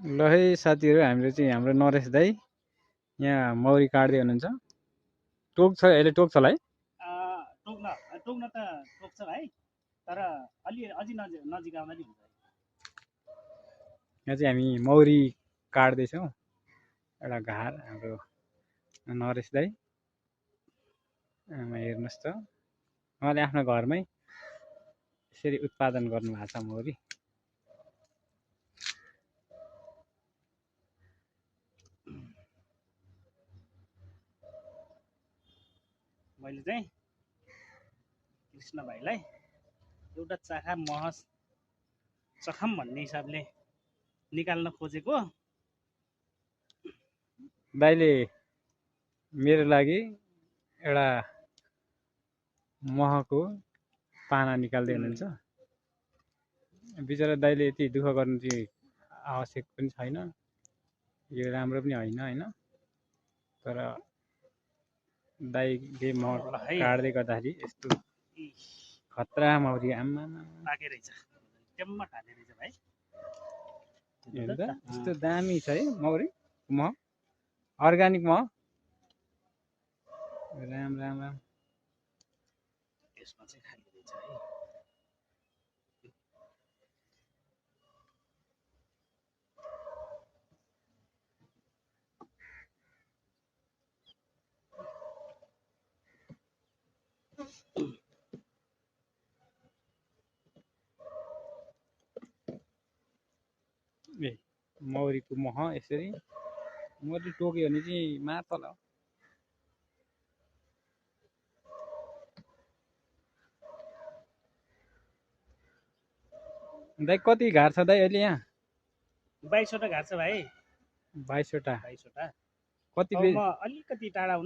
ल है साथीहरू, हामीले चाहिँ हाम्रो नरेश दाई यहाँ मौरी काट्दै हुनुहुन्छ। टोक छ, अहिले टोक छ है। टोक्न त टोक्छ भाइ, तर अलि अझै नजिक आउँदा नि हुन्छ। यहाँ चाहिँ हामी मौरी काट्दैछौँ। एउटा घार हाम्रो नरेश दाई हेर्नुहोस् त, उहाँले आफ्नो घरमै यसरी उत्पादन गर्नुभएको छ मौरी। मैले चाहिँ कृष्ण भाइलाई एउटा चाखा महस चखम भन्ने हिसाबले निकाल्न खोजेको। दाइले मेरो लागि एउटा महको पाना निकाल्दै हुनुहुन्छ। बिचरा दाइले यति दुःख गर्नु चाहिँ आवश्यक पनि छैन, यो राम्रो पनि होइन हैन। तर दाइले मह काट्दै गर्दाखेरि यस्तो खतरा मौरी आम्मा पाके रहेछ, टेम्मा खाने रहेछ भाइ। हेर्नु त यस्तो दामी छ है मौरी मह, अर्ग्यानिक मह। राम राम राम। यसमा चाहिँ खाने रहेछ है। ए मौरीको मह यसरी मौरी टोक्यो भने चाहिँ मातल हो। दाइ कति घार छ दाइ अहिले यहाँ? 22 वटा घार छ भाइ। 22 वटा। कति कति म अलिकति टाढा हुनु